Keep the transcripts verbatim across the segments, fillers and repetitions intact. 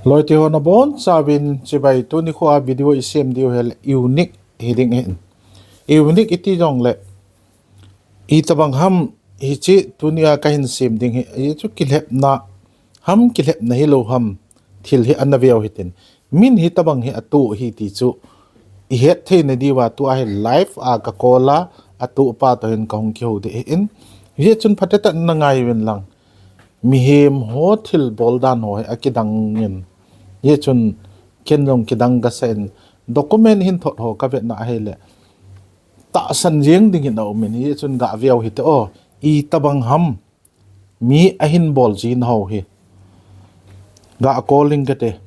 Loite ho nabonchauvin chibai, tuni khoa video isem diu hile unique hiding ahin. Unique iti jongle, itobang ham hiche tunia kahin sem ding hi, hichu kilhepna ham, kilhepna hilou ham, thil hi ana veu hitin. Min hitobang hi atoh hi ti chu ihet theina diuva tua hi live a ka call a, atohpa toh hin kahung kihou ding ahin. Hijeh chun phatecha nangai uvin lang. Mihem ho thilbol dan ho hi akidang in. Hijeh chun ken jong kidang kasa in. Document hin thot ho kavetna ahile, tahsan jeng dingin aumin. Hijeh chun gaveu hite o. Itobang ham mi ahin bol jin ho hi. Ga call ing kate.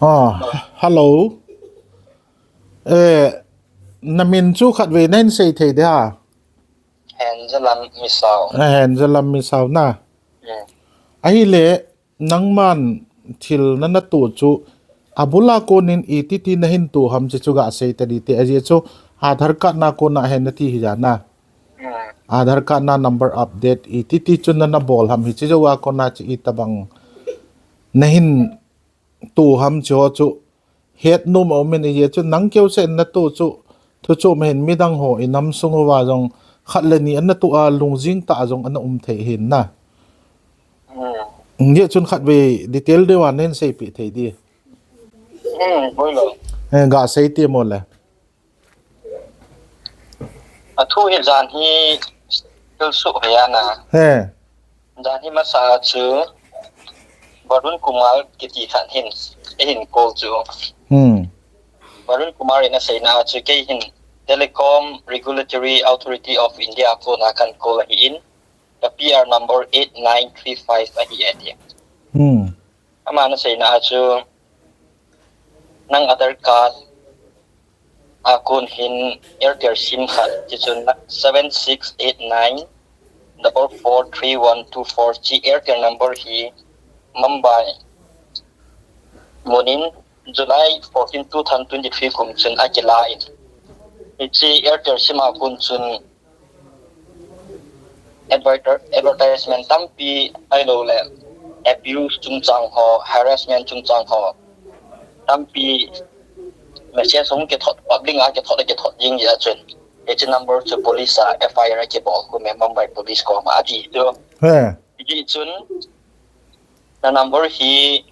Ah, hello. Eh, namin chu khatvei nahin sei thei dia? Henzalam Misao. Eh, Henzalam Misao na. Hmm. Ahile, nangman thil nana toh chu, abula konin ititi nahin toh ham hichu gasei tadite, ajeh chu Aadhaar card na kona ahi nati hija na. Hmm. Aadhaar card na number update ititi chu nana bol ham hiche jouva kona chu itobang nahin toh ham hiche ho chu hetnom aumin, ajeh chu nang keuseh in natoh chu, thu chom ahin midang ho inam sung uva jong khat le ni ana toh a lungjing tah a jong ana um thei ahin na. Hmm. Hijeh chun khatvei detail deuva nahin seipeh thei di? Hmm, boilo. Eh, gasei temo le. Athu hi jan hi thilsoh hi ana. He. Jan hi masa chu Varun Kumar kiti khat hin, eihin call chu. Hmm. Varun Kumar in aseina chu kei hin Telecom Regulatory Authority of India kona kahin call ahin. Ka P R number eight nine three five ahi ati. Hmm. Aman aseina chu nang Aadhaar card a kon hin Airtel sim khat, hichun seven six eight nine double four three one two four hiche Airtel number hi Mumbai mun in July fourteen, two thousand twenty-three kum chun akilah in. Hiche Airtel sim a kon chun advertise-, advertisement tampi ahilouleh abuse chungchang ho, harassment chungchang ho tampi message hung kithot, public a kithot, kithot jing jeh chun, hiche number chu police a F I R akibol khum e, Mumbai police koma ati chu. He. Hiti chun na number hi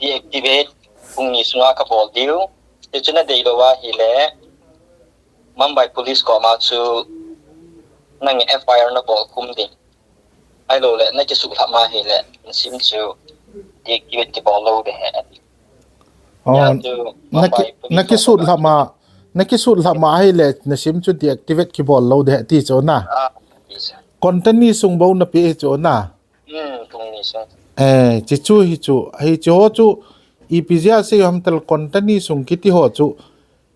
deactivate pung ni sunga kabol diu. Hichu nadei lou ahile Mumbai police koma chu nang F I R nabol khum ding. Ahilouleh nakisutlham ahile na sim chu deactivate kibol lou ding ahi. Oh, ya chu naki-, Mumbai police nakisutlham a, nakisutlham ahile na sim chu deactivate kibol lou ding ahi ti chu na. Ah, ti chu. Company sung bou nape hi chu na. Hmm, company sung. Eh, hichu, hichu, hichu ho chu ipi jeh a sei ham tile company sung kiti ho chu,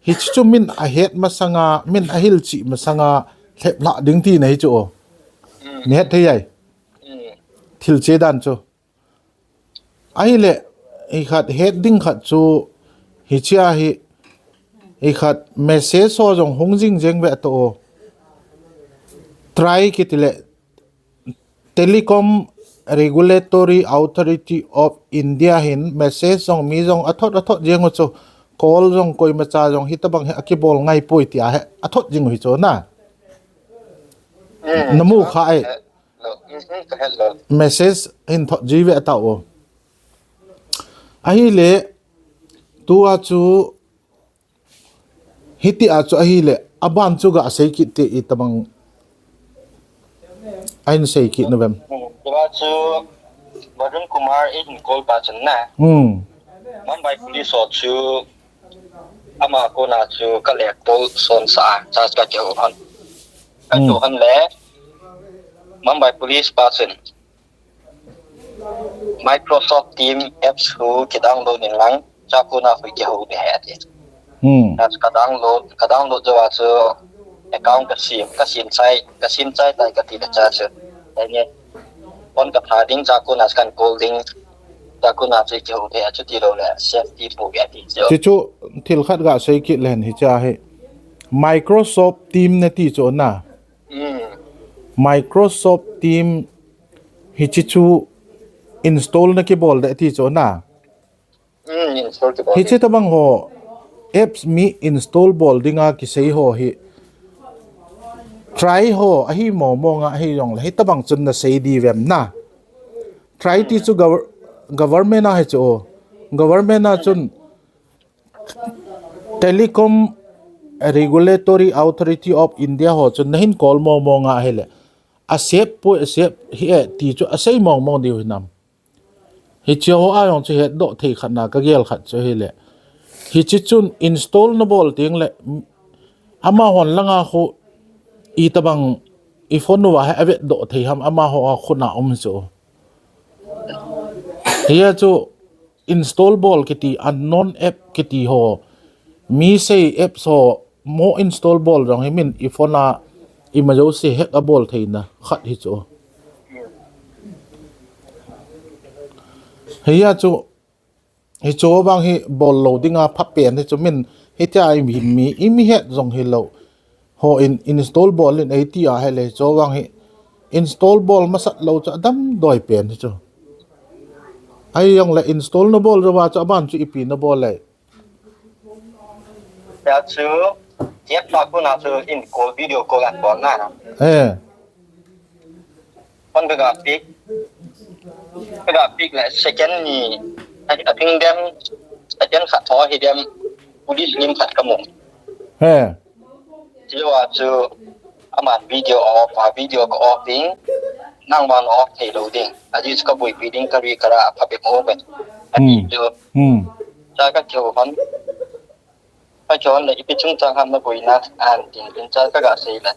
hichu min ahet masanga, min ahilchih masanga lheplhah ding tina hichu o. Hmm. Nahet thei ai. Hmm. Thil che dan chu. Ahile, hikhat het ding khat chu, hichea hi, hikhat message ho jong hung jing jeng ve to o. Try kiti le, Telecom Regulatory Authority of India hin message jong mi jong athot athot jeng u chu, call jong koimacha jong hitobang hi akibol ngai poi tia hi athot jing u hi chu na. Hmm, namu kha ai. Hello. Mhm, ka hello. Message hin thot ji ve ta o. Ahile, tua chu Hitia chu ahile, aban chu gasei kit te, itobang ahin sei kit nuvem. Hmm, tua chu Varun Kumar in call pa chun na. Hmm. Mumbai police ho chu ama kona chu ka le call son sa a, cha cha ke ho han. Ka chu han le Mumbai police pa chun Microsoft Team apps hu kidownload in lang, chakuna hui kihou ding ahi ati. Hmm. Ka download, ka download jou a chu account ka sem, ka sem chai, ka sem chai tai kati le cha chu. Ahi, phone ka tha ding cha kona chu kan call ding. Cha kona chu kihou thei a chu tilou le safety pu ge ti chu. Hichu thil khat ga sei kit len hiche hi. Microsoft Team nati chu na. Hmm. Microsoft Team hiche chu install na kibol de ti chu na. Hmm, install kibol. Hiche tabang ho apps mi install bol dinga kisei ho hi. Try ho ahi mo mo nga hi jong le hitabang chun na sei di vem na. Try ti chu gov-, government a hi chu. Government a chun Telecom Regulatory Authority of India ho chun nahin call mo mo nga hile. A sep pu, a sep hi e ti chu a sei mo mo diu hinam. Hiche ho a jong chu hetdoh thei khat na ka gel khat chu hile. Hiche chun install na bol teng le amahon langa khu itabang i phone uva hi a vetdoh thei ham amaho a khut na um chu. Hia chu install bol kiti unknown app kiti ho. Mi sei apps ho mo install bol jong hi min i phone a ima jouse hack a bol theina khat hi chu. Hia chu Hichu vang hi bol lou dinga pha pen hi chu min hitia i mi, mi, i mi het jong hilou. Ho in install bol in eiti a hile hichu vang hi install bol masat lou chu adam doi pen hi chu. Ahi jong le install na bol jou va chu aban chu ipi na bol le. Ya chu, app pa kona chu in call, video call an bol na. Eh. Phone ka ga pick. Ka ga pick le second ni. A, a ping dem. Second khat tho hi dem. Police lim khat ka mu. He. Chua chu aman video off, a video ka off ding. Nangman off thei lou ding. Ajeh chu ka boipi ding ka ri ka ra pha bep mo be. Ani Hmm. chu. Hmm. Cha ka chu hon. Ka chon le ipi chungchang ham na boina an tin tin cha ka ga sei le.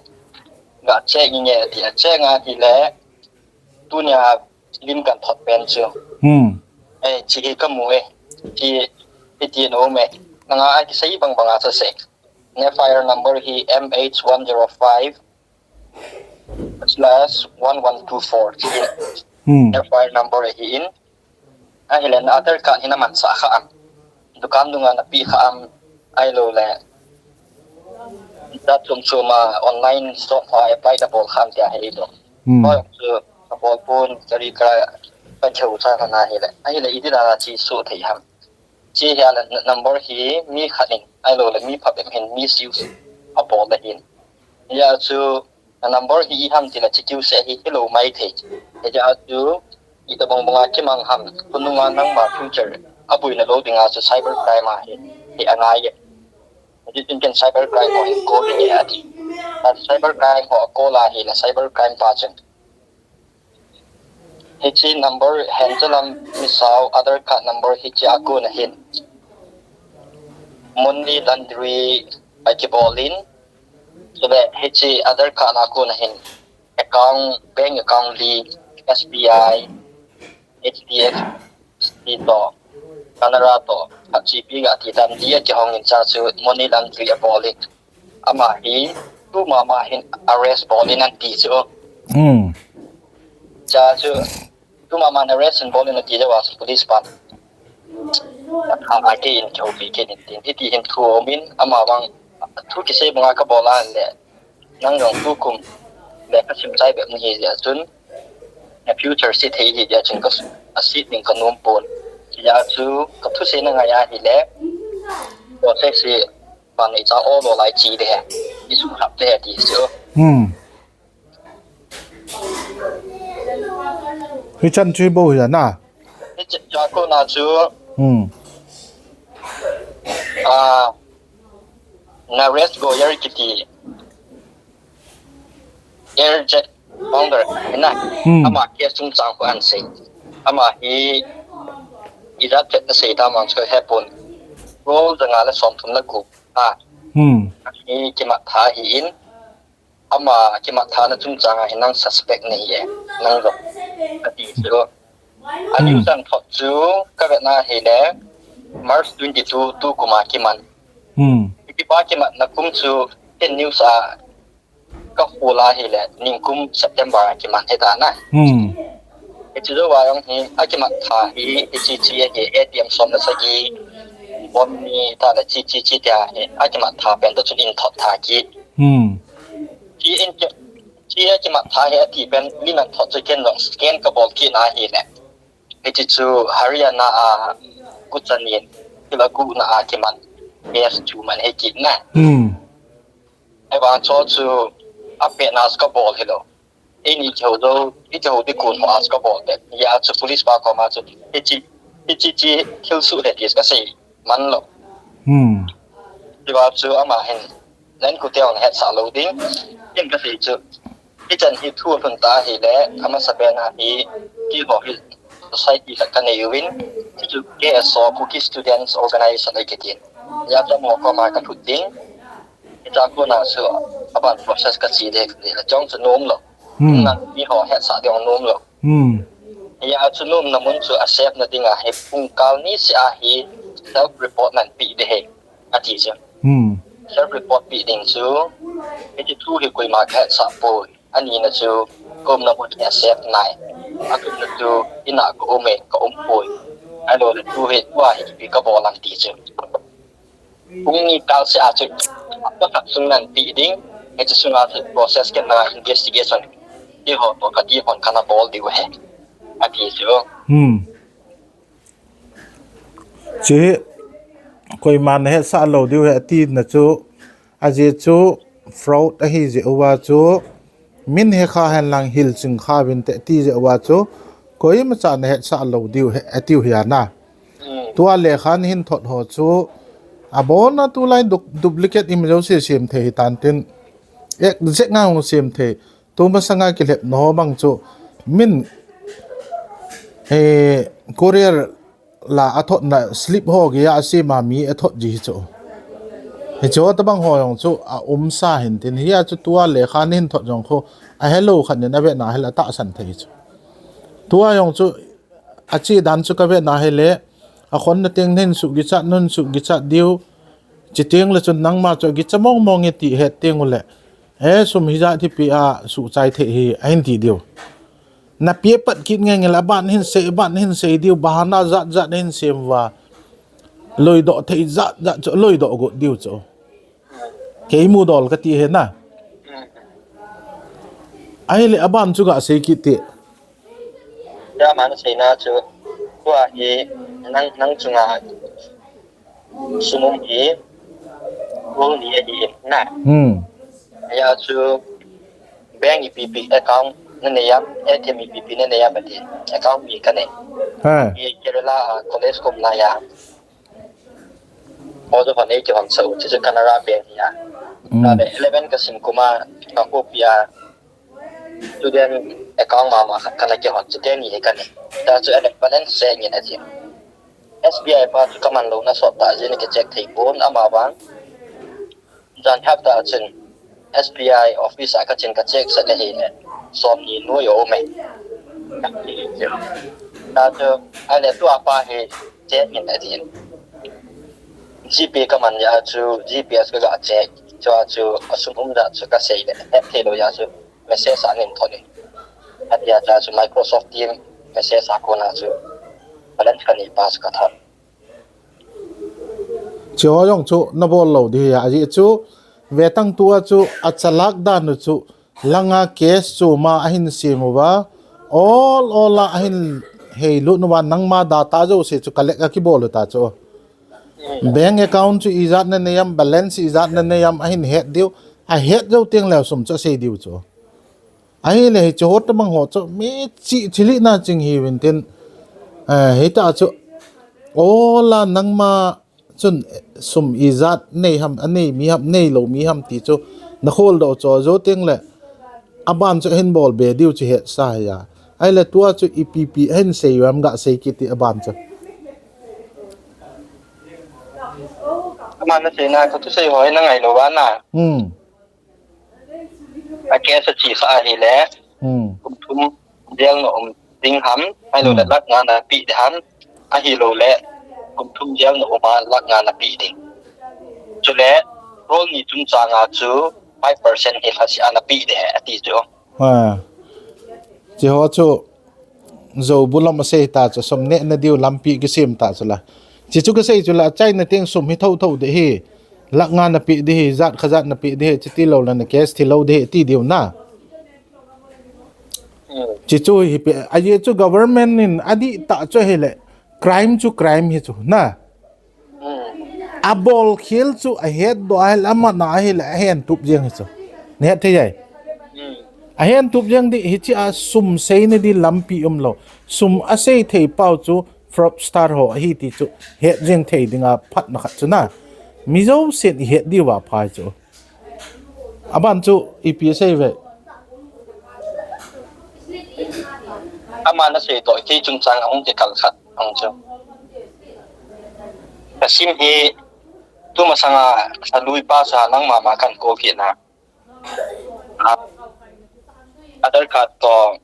Ga check nge ti a check nga hi le. Tunia lim kan thot pen chu. Hmm. Eh, chi hi ka mu e. Chi, chi ti no me. Nanga a kisei bang bang a sa se. Ne fire number hi M H one zero five slash one one two four. Chi hi. Hmm. Ne fire number hi in. Ahile na Aadhaar card hi na mansa kha am. Dukan dunga na pi kha am. Ahilou le. Da chom chom a online shop a apply da bol kha am tia hei do. Hmm. Hoi chu ka bol pon kari ka ka cheu cha na hile. Ahile i di da chi su thei ham. Chi hi a le number hi mi khat in. Ahilou le mi pha bep hin misuse a bol da hin. Ya chu A number hi i ham ti le chi kiu se hi hilou mai thei. Hijeh a chu i tabang banga kimang ham, khonunga nangma future a boina lou dinga chu cyber crime a hi, hi a ngai e. Hijeh chun ken cyber crime ho hi call hi nge a ti. A cyber crime ho call a hi le cyber crime pa chun. Hiche number hen chu lam misao Aadhaar card number hiche a kona hin. Money laundry a kibol in. Chule hiche Aadhaar card a kona hin account, bank account li, S B I, H D F C to, Canara to, H P ga ti dan li a kihong in cha chu money laundry a bol in. Ama hi, tu mama hin arrest bol in an ti chu. Hmm. Cha chu, tu mama arrest in bol in an ti chu a police pan. Atha a kei in kihoupi kei in tin. Hiti hin thu um in, ama vang, thu kisei banga ka bol a le. Nang jong tukum le ka sim chai bep nahi jeh chun, na future se thei hi jeh chun ka s-, a se ding ka nom pon. Jeh chu ka thusei na ngai a hile, process hi ban nei cha o lo lai chi de he. I su hap de he ti chu. Hmm. Hichan chu bou hi na. Hichan chu kona chu. Hmm. Ah, Naresh Goyal kiti. Air Jet founder, na. Hmm. Ama case chungchang khu an sei. Ama hi ijat phet na sei tam vang chu ka he pon. Crore janga le som thum le gup. Ah. Hmm. Hi kimat tha hi in. Ama kimat tha na chungchang a hi nang suspect nahi e. Nang jong. Ati chu. A news an thot chu ka vet na hile March twenty-two tukum a kiman. Hmm. Ipi pa kimatna kum chu ken news a ka hula hile ningkum September a kiman hita na. Hmm. Hichu jou a jong hi akimat tha hi, hichi chi hi A T M som le sagi, bom ni ta le chi chi chi tia hi akimat tha pen to chun in thot tha ki. Hmm. Chi in ki, chi akimat tha hi ati pen mi nan thot chu ken jong scan ka bol ki na hile. Hichi chu Haryana a kuchanin thil a guna a kiman case chu man he kit na. Hmm. Ahivang chu chu a pe na ka bol hilou. Eini kihou jou, i kihou di kun ho a ka bol te. Ya chu police pa koma chu hichi, hichi chi thil su he ti ka sei man lou. Hmm. Tiva chu ama hin nan ku teo na hetsah lou ding. Ken ka sei chu. Hichan hi thu lhun ta hile, amasa pen a hi, keiho hi society khat ka nei uvin, hichu K S O, Kuki Students Organization ahi kitin. Ya chu amaho koma ka lhut ding, hicha kona chu aban process ka chi ding, ka ti le chong chu nom lou. Hmm. Nang mi ho hetsah ding nom lou. Hmm. Ya chu nomna mun chu a safe na ding a hi pung kal ni seh a hi self report nan pe ding ahi. Ati chu. Hmm. Self report pe ding chu, hichi thu hi koima ka hetsah poi. Ani na chu, ka umna mun hi a safe nai. Athumna chu, ina ka um e, ka um poi. Ahilou le thu hi, tua hi ipi ka bol am ti chu. Pung ni kal seh a chu, ka khat sung nan pe ding, hichi sunga chu process ken na investigation. Ti ho to ka ti hon kana bol diu ahi. Ati chu. Hmm. Chi, koiman hetsah lou diu ahi ati na chu, ajeh chu fraud ahi jeh uva chu, min hekha hen lang hilching kha uvin te ati jeh uva chu, koimacha na hetsah lou diu ahi atiu ahi na. Tua lekha na hin thot ho chu, abon a tulai du-, duplicate ima jouse sem thei hitan tin, exact nga hung sem thei. Tu masanga kilhepna ho bang chu min, eh, courier la a thotna slip ho geiya a sem a mi a thot ji hi chu. Hichu tabang ho jong chu a umsa hin tin, hia chu tua lekha na hin thot jong khu a helou khat nin a vena hile a tahsan thei chu. Tua jong chu a chi dan chu ka vena hile, a khonna teng na hin sukichat, na hin sukichat diu. Chuteng le chun nangma chu a gicha mong mong e ti het teng ule, e, sum hijat hi pe a suhchai thei hi, ahin ti diu. Na pe pat kit nge nge le, aban hin sei, aban hin sei diu, bahana jat jat hin sem uva. Loidoh thei jat jat chu, loidoh got diu chu. Kei mudol ka ti ahi na. Ahile aban chu ga sei kit te. Aman seina chu, tua hi nang, nang chunga sum um hi, goal ni ahi na. Hmm. Ya chu, bank ipi ipi account na nei am, A T M ipi ipi na nei am ati, account mi ka nei. Ha. Hi Kerala a college kum na ya. Ojo hon ei kihon sa u, chu chu Canara Bank hi a. Hmm. Tua le eleven ka sim kum a, ka khopi a, student account mama khat kana kihon chu teni hi ka nei. Tua chu ele balance se ngin ati. S B I pa chu ka man lou na sot ta jeh in ka check thei pon ama vang. Jan hapta chun S B I office a ka chin ka check sat le hi le. Som ni nu yo me. Tua chu ele tua pa hi check ngin ati. G P ka man ya chu G P S ka ga check. Chua chu a sum um jat chu ka sei le. He thei lou ya chu. Message a nin thot in. Atia cha chu Microsoft Team message a kona chu balance ka nei pa chu ka thot. Chu jong chu na bol lou di ahi a, ajeh chu vetang tua chu a chalak dan u chu langa case chu ma ahin sem uva, ol ol a ahin hei lut uva, nangma data jouse chu collect a kibol u ta chu. Bank account chu ijat na nei am, balance ijat na nei am, ahin het diu, a het jou teng leh sum chu asei diu chu. Ahile hiche ho tabang ho chu mi chi, chilih na ching hiuvin tin, eh, hita chu, ola nangma chun, eh, sum ijat nei ham, anei mi ham, neilou mi ham ti chu, na khol doh chu, jou teng leh, aban chu ahin bol be diu chu hetsa ahi a. Ahile tua chu ipi pi ahin sei uvam ga sei kit ti aban chu. Aman na seina ka thusei ho hi na ngailou va na. Hmm. A case a chesa ahile. Hmm. Kum thum jail na um ding ham, ahilou le, hmm, lakh nga na pe ding ham, ahilou le, kum thum jail na um a lakh nga na pe ding. Chule, crore ni chungchang a chu five percent hi lha sia ana pe ding ahi ati chu. Ha. Chi ho chu, Zo bulam asei ta chu, sum neh na diu lampi kisem ta chu la. Chi chu kasei chu la, China teng sum hi thotho ding ahi. Lakh nga na pe ding ahi, jat khat jat na pe ding ahi, chuti lou le na cash thi lou ding ahi, ti diu na. Hmm. Chi chu hi pe, ajeh chu government in adih tah chu ahile, crime chu crime hi chu, na. Hmm. Abol khel chu ahet doh ahile, aman ahile, ahen tup jeng hi chu. Na het thei ai. Hmm. Ahen tup jeng ding, hichi a sum sei na ding lampi umlou. Sum asei thei pau chu, fraudster ho ahi ti chu, het jeng thei ding a phatna khat chu na. Mi jousen ihet diu va pha chu. Aban chu ipi asei ve. Aman asei toh, kei chungchang ahung kikal khat ahung chu. Kasim hi, tumasanga, alui pa sa nang mama kan ko kit na. Ah, Aadhaar card toh,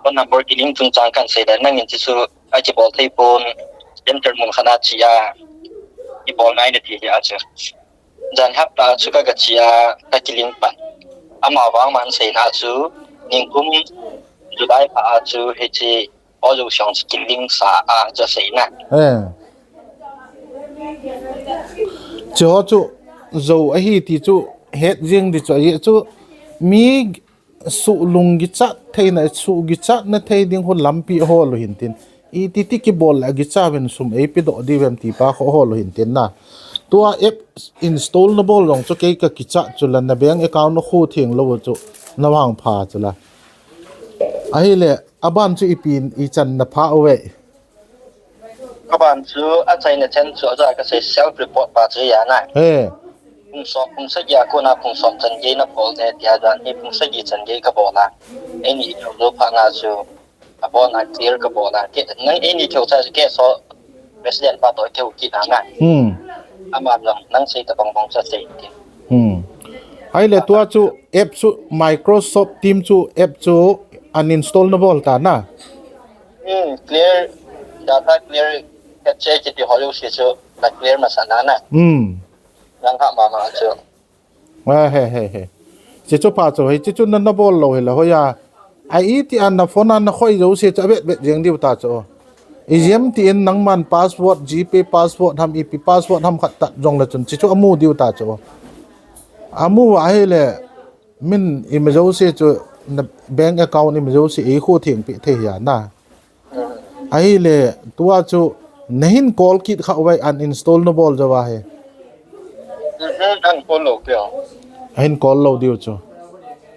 phone number kilink chungchang kan sei le, nangin chu chu, akibol thei pon, center mun khat a chia, kibol ngai na ti hi a chu. Jan hapta chu ka, ka chia, ka kilink pan. Ama vang man seina chu, ningkum July pha a chu, hichi, o jo siang kilink sa a chu seina. Eh. Chi ho chu, zo ahi ti chu, het jeng ding chu, ahi chu, mi suh lung kichat theina, suh kichat na thei ding ho lampi ahol u hintin. Iti ti kibol le kicha ven sum eipe doh diu vem ti pa kho ahol u hintin na. Tua app install na bol jong chu kei ka kichat chu la na bank account na kho theng lou chu na vang pha chu la. Ahile aban chu ipi ichan na pha uve. Aban chu achaina chan chu aja kasei self report pa chu ahi na. He. Phung som, phung sagi a kona phung som chan gei na bol ding tia jan hi phung sagi chan gei ka bol a. Eini thou jo pha na chu abon a clear ka bol a. Ke, nang eini thou cha ke so president pa toh thou kit na na. Hmm. Aman jong nang sei tabang bang cha sei ti. Hmm. Ahile tua chu app chu Microsoft Team chu app chu uninstall na bol ta na. Hmm, clear, data clear, captcha kiti ho jouse chu na clear masa na na. Hmm. Nang ha mama chu. Ah, he, he, he. Chi chu pa chu, hichi chu na, na bol lou hi la, hoiya. A iti a na phone a na khoi jouse chu avet vet jeng diu ta chu. Ijemtin nangman password, GPay password ham, ipi password ham khat tat jong le chun, chi chu amu diu ta chu. Amu ahile, min ima jouse chu, na bank account ima jouse eikho theng pe thei ahi na. Ahile, tua chu, na hin call kit kha uve uninstall na bol jou ahi. Mhm, an call lou kei. Ahin call lou diu chu.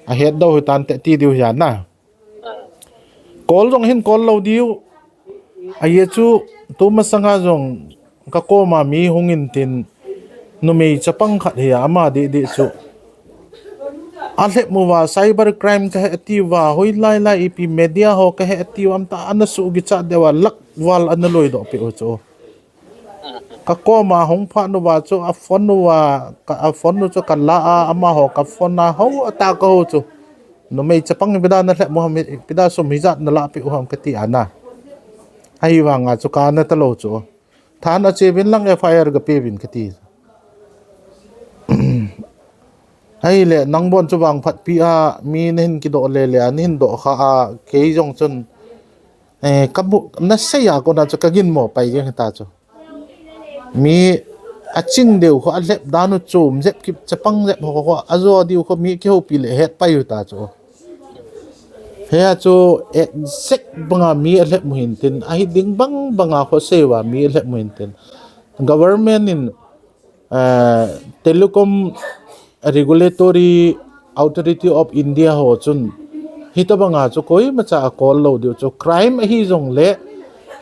Ahet dou hi tante ti diu ahi na. Call jong hin call lou diu. Ahi chu, tumasanga jong ka koma mi hung intin numei chapang khat hi ama didi chu. Alhep uva cyber crime kahi atiuva, hoilai lai ipi media ho kahi atiuva, amta ana suh kichat deuva, lakh val ana loi doh peh u chu. Ka koma hung phat uva chu, a phone uva, ka, a phone u chu ka la a, amaho ka phone a, ho ata ka ho chu. Numei chapang ipi da na lhep u ham, ipi da sum hijat na lah peh u ham kati ana. Ahivanga chu ka na talou chu. Than a che uvin lang FIR ka pe uvin kati. Ahile, nang bon chu vangphat pi a, mi na hin kidoh le le a, na hin doh kha a, kei jong chun, eh, ka bu, na sei a kona chu ka gin mo pai jeng hita chu. Mi a ching deu kho, a lhep dan u chom jep kip, chapang jep ho kho, a jo diu kho, mi kihoupi le het pai u ta chu. Hia chu exact banga mi a lhep u hintin, ahi ding bang banga kho seiva mi a lhep u hintin. Government in, eh, Telecom Regulatory Authority of India ho chun, hitabanga chu koimacha a call lou diu chu crime ahi jongle,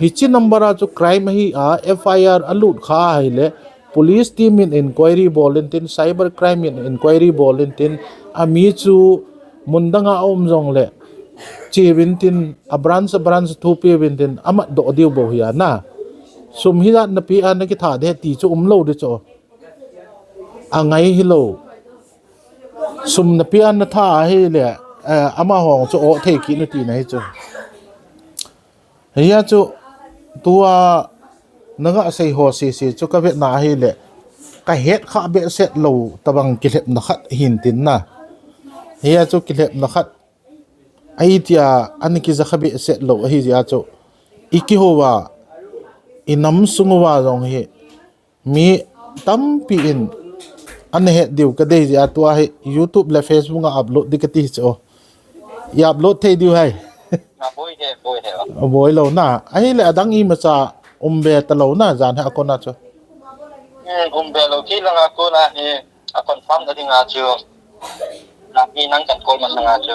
hichi number a chu crime ahi a, FIR a lut kha ahile, police team in inquiry bol intin, cyber crime in inquiry bol intin, ami chu mundanga a um jongle, che uvin tin, a branch, a branch thu pe uvin tin, amat doh diu bou hi ana. Sum hijat na pe a na kitha de ti chu umlou de chu. Angai hilou. Sum na pe a na tha ahile, eh, amaho chu o thei kit nu tina hi chu. Hia chu, tua, na nga sei ho sese chu ka vetna ahile. ka het kha behseh lou tabang kilhepna khat hin tin na. Hia chu kilhepna khat ahi tia, ani kija kha behseh lou ahi jia chu, i kihou va, i nam sung uva jong hi mi tampi in ana het diu ka dei jia, tua hi YouTube le Facebook a upload di ka ti chu. I upload thei diu hai. A boi he, boi he. A boi lou na. Ahile adang imacha um be ta lou na, jan hi a kona chu. Hmm, um be lou kei langa kona hi a confirm na dinga chu. Na hi nang kan call masanga chu.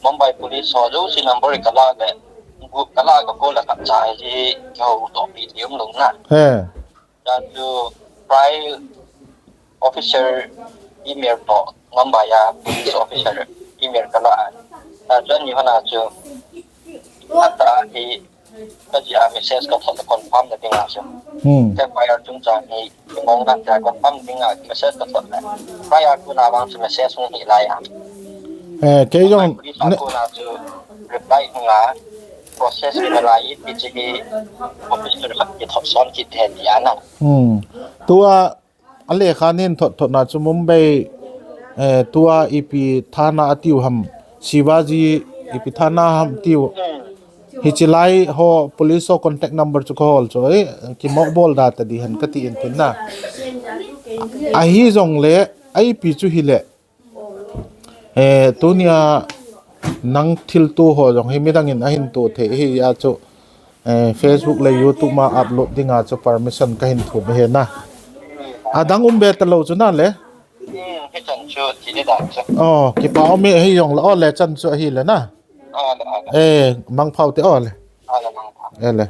Mumbai Police ho jouse number ka la le. Gu-, ka la ka call le ka cha hi ho to pi ti um lou na. He. Jan chu file officer email to Mumbai a police officer email ka la. Jan chu ani hona chu. Ata hi ka jia message ka thot confirm na dinga chu. Hmm. Ka file chung cha hi mong na cha confirm dinga message ka thot le. File a kona vang chu message hung hi lai a. Eh, kei jong police a ne- kona chu reply hung a process na lai i ti chi hi office tu khat ki thot son ki the ti ana. Hmm. Tua a lekha nin thot thot na chu Mumbai, eh, tua ipi thana atiu ham, Shivaji ipi thana ham tiu. Hmm. Hichi lai ho police ho contact number chu ka hol chu, eh, kimo bol da ta di han ka ti in tin na. Ahi jong le, ipi chu hi le. Eh, tunia nang thilto ho jong hi midang in ahin to thei hi a chu, eh, Facebook le YouTube ma upload dinga chu permission ka hin thum hi na. Adang um be ta lou chu na le. Hmm, hi chan chu ti le dan chu. Oh, kipa um e hi jong la, oh, le chan chu ahi le na. Ah, le, ah, le. Eh, mangpha u te, oh, le. Ah, le, mangpha. Eh, le.